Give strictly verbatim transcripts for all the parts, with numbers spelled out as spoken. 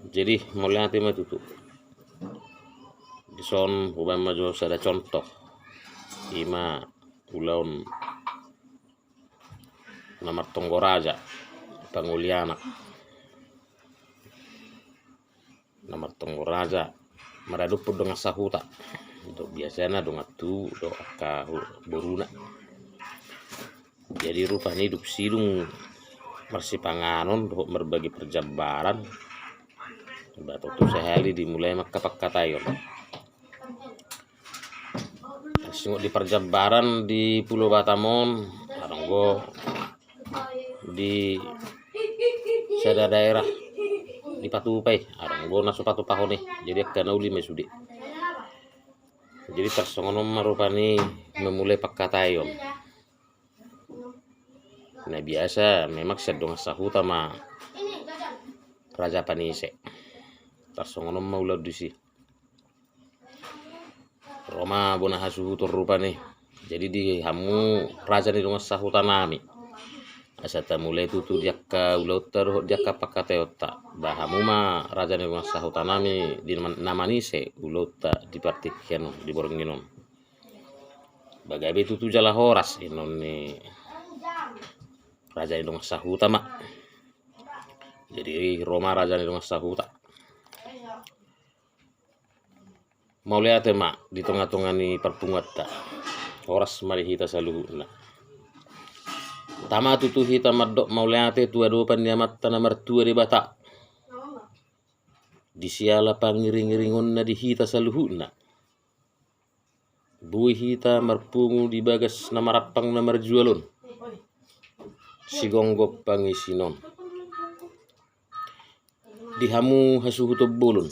Jadi mauliate ma tutu. Dison hubaen ma jo sada contoh. Ima ulaon na martonggo raja, pangoli anak. Na martonggo raja maradophon dongan sahuta. Untuk biasana dongan tubu do angka boruna. Jadi rupani dung sidung marsipanganon dohot marbagi parjambaran. Ba tontu sahali dimulai ma angka pangkataion. Singot di parjambaran di Pulo Batam on, adong do di sada daerah dipatupa i, adong do na so patupahon i. Jadi angka na uli ma i sude. Jadi tarsongon on ma rupani memulai pangkataion. Na biasa memang sian dongan sahuta ma raja panise. Tarsongon on ma ulaon disi. Ro ma bona hasuhuton rupani. Jadi di hamu raja ni dongan sahutanami, asa tamulai tutu di angka ulaonta dohot di angka pangkataionta. Ba hamu ma raja ni dongan sahutanami di na manise ulaonta di partingkian on, di borngin on. Ba gabe tutu jala horas, innon ni raja ni dongan sahuta ma. Jadi ro ma raja ni dongan sahuta. Mauliate ma di tonga-tonga ni parpunguanta. Horas ma di hita saluhutna. Tama tutu hita mandok mauliate tu adopan ni Amanta na martua Debata. Di siala pangiring-iringonna di hita saluhutna. Boi hita marpungu di bagas na marampang na marjual on. Sigomgom pangisina on. Di hamu hasuhuton bolon.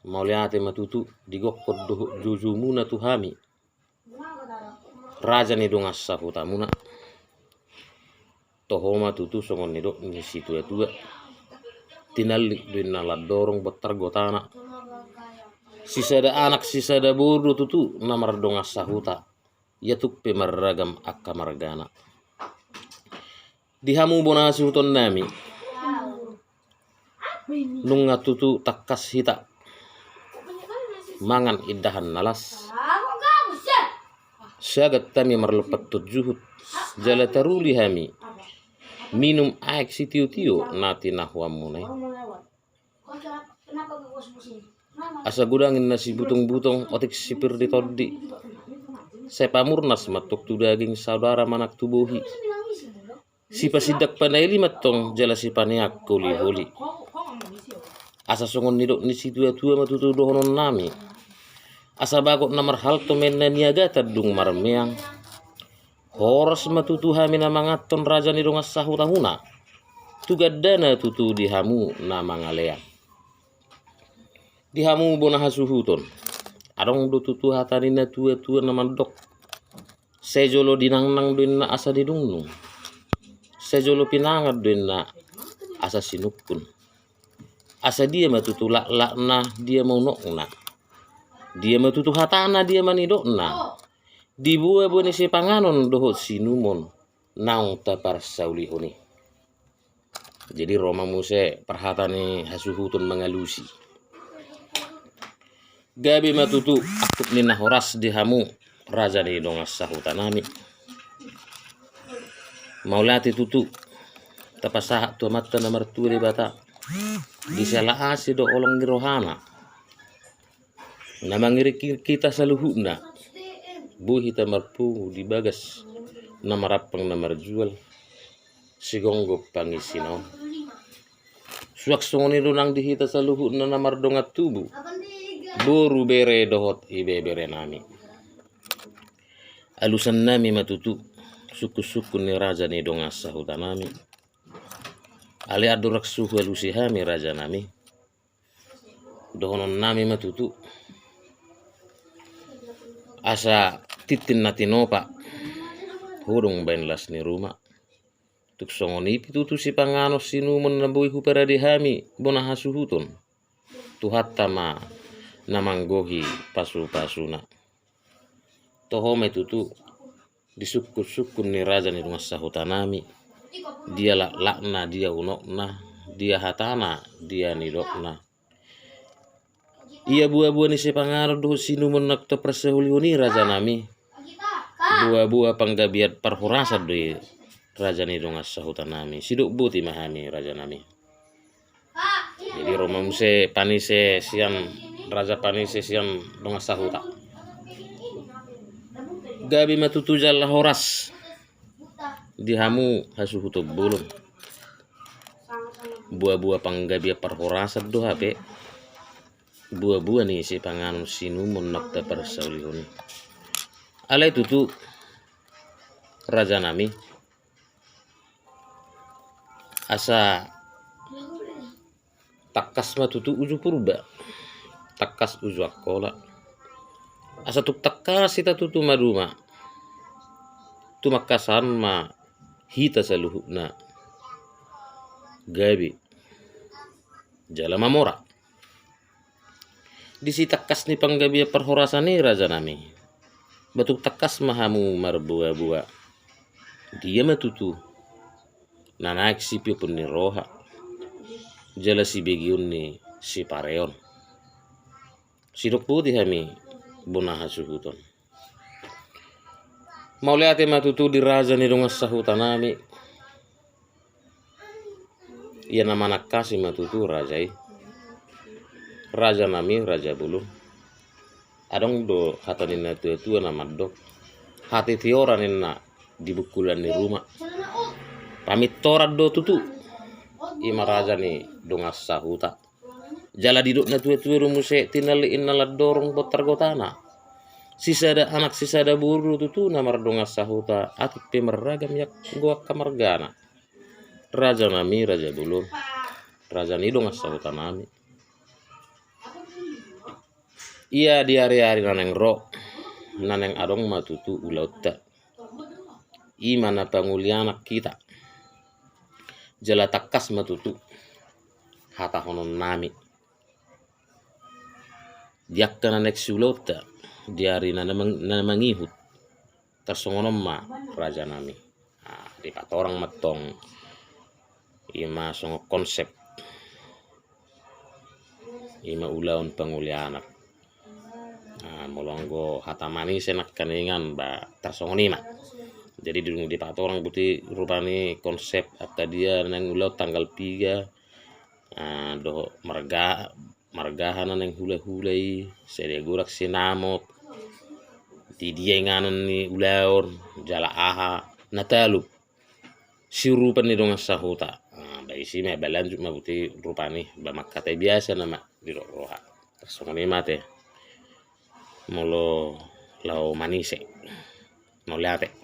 Mauliate ma tutu digokkon dohot joujou muna tu hami. Raja ni dongan sahutamuna. Toho ma tutu songon nidok ni situa-tua. Tinallik do inna landorong bontar gotana. Sisada anak sisada boru do tutu na mardongan sahuta. Ia tung pe marragam angka margana. Di hamu bona hasuhutonnami. Nunga tutu tangkas hita mangan indahan na las. Sagat hami marlompan tu juhut jala taruli hami minum aek sitio-tio na tinahuanmuna i. Asa godang inna sibutung-butung otik sipir di tondi. Sai pamurnas ma antong tu daging, saudara manang tu bohi. Sipasindak panaili ma antong jala sipaneang holi-holi. Asa songon nidok ni situa-tua ma tutu dohononnami. Asa bagot na marhalto ma inna niagatan dung marmeang. Horas ma tutu hami na manganhon raja ni dongan sahutamuna. Tu gandana tutu di hamu na mangalean. Di hamu bona hasuhuton. Adong do tutu hata ni na tua-tua na mandok. Sai jolo dinangnang do inna asa didungnung. Sai jolo pinangan do inna asa sinungkun. Asa dia ma tutu laklakna, dia ma unokna. Dia ma tutu hatana, dia ma nidokna. Diboa boi ni sipanganon dohot sinumon naung taparsaulihon i. Jadi ro ma muse parhata ni hasuhuton mangalusi. Gabe ma tutu angkup ni na horas di hamu raja ni dongan sahutanami. Mauliate tutu tapasahat tu Amanta na martua Debata. Di siala asi dohot holong ni rohana. Na mangiring hita saluhutna. Boi hita marpungu di bagas na marampang na marjual. Sigomgom pangisina on. Suang songon i do nang di hita saluhutna na mardongan tubu. Boru, bere dohot ibeberenami. Alusannami ma tutu sungkun-sungkun ni raja ni dongan sahutanami. Alai andorang so hualusi hami rajanami. Dohononnami ma tutu. Asa tintin na tinopa. Hodong baen las ni ruma. Tung songon i pe tutu sipanganon sinumon na boi huparade hami bona hasuhuton. Tuhanta ma na manggohi pasu-pasuna. Toho ma i tutu disungkun-sungkun ni raja ni dongan sahutanami. Dia laklakna, dia unokna. dia hatana, dia nidokna. Ia buabua ni sipanganon dohot siinumon na tu parsaulihon i, rajanami, buabua panggabean parhorasan do i, raja ni dongan sahutanami. Sidok boti ma hami, rajanami. Jadi ro ma muse Panise sian, Raja Panise sian dongan sahuta. Gabe ma tutu jala horas di hamu hasuhuton bolon. Buabua panggabean parhorasan do hape buabua ni sipanganon siinumon na tu parsaulihon i. Alai tutu, rajanami, asa tangkas ma tutu uju Purba, tangkas uju Angkola. Asa tung tangkas hita tutu maduma, tumangkasan ma hita saluhutna gabe jala mamora. Disi tangkas ni panggabean parhorasan i, rajanami, ba tung tangkas ma hamu marboaboa. Dia ma tutu na naeng sipiopon ni roha jala sibegeon ni sipareon. Sidok boti hami bona hasuhuton. Mauliate ma tutu di raja ni dongan sahutanami. Ia na manangkasi ma tutu raja i. Rajanami, raja bolon. Adong do hata ni natuatua na mandok, hatitior ninna di bungkulan ni ruma. Pamintoran do tutu. I ma raja ni dongan sahuta. Jala didok natuatua do muse, tinallik inna landorong bontar gotana. Sisada anak sisada boru do tutu na mardongan sahuta, atik pe marragam ia angka margana. Rajanami, raja bolon, raja ni dongan sahutanami. Ia di ariari na naeng ro, na naeng adong ma tutu ulaonta. I ma na pangulianan hita. Jala tangkas ma tutu hatahononnami di angka na naeng siulaonta di ari na mang-, na mangihut. Tarsongon on ma, rajanami. Nah, dipatorang ma tong i ma songon konsep. I ma ulaon pangulianan. Nah, molo anggo hata Manise nangkaningan ba tarsongon i ma. Jadi dung dipatorang boti rupani konsep angka dia naeng ulaon tanggal piga. Nah, dohot marga, marga aha na naeng hulahula i, sai dia godang sinamot, di dia inganan ni ulaon, jala aha na talup siurupan ni dongan sahuta. Nah, ba disi ma ba lanjut ma boti rupani, ba mangkatai biasa nama di roha. Tarsongon i ma ate. Molo laho Manise. Mauliate.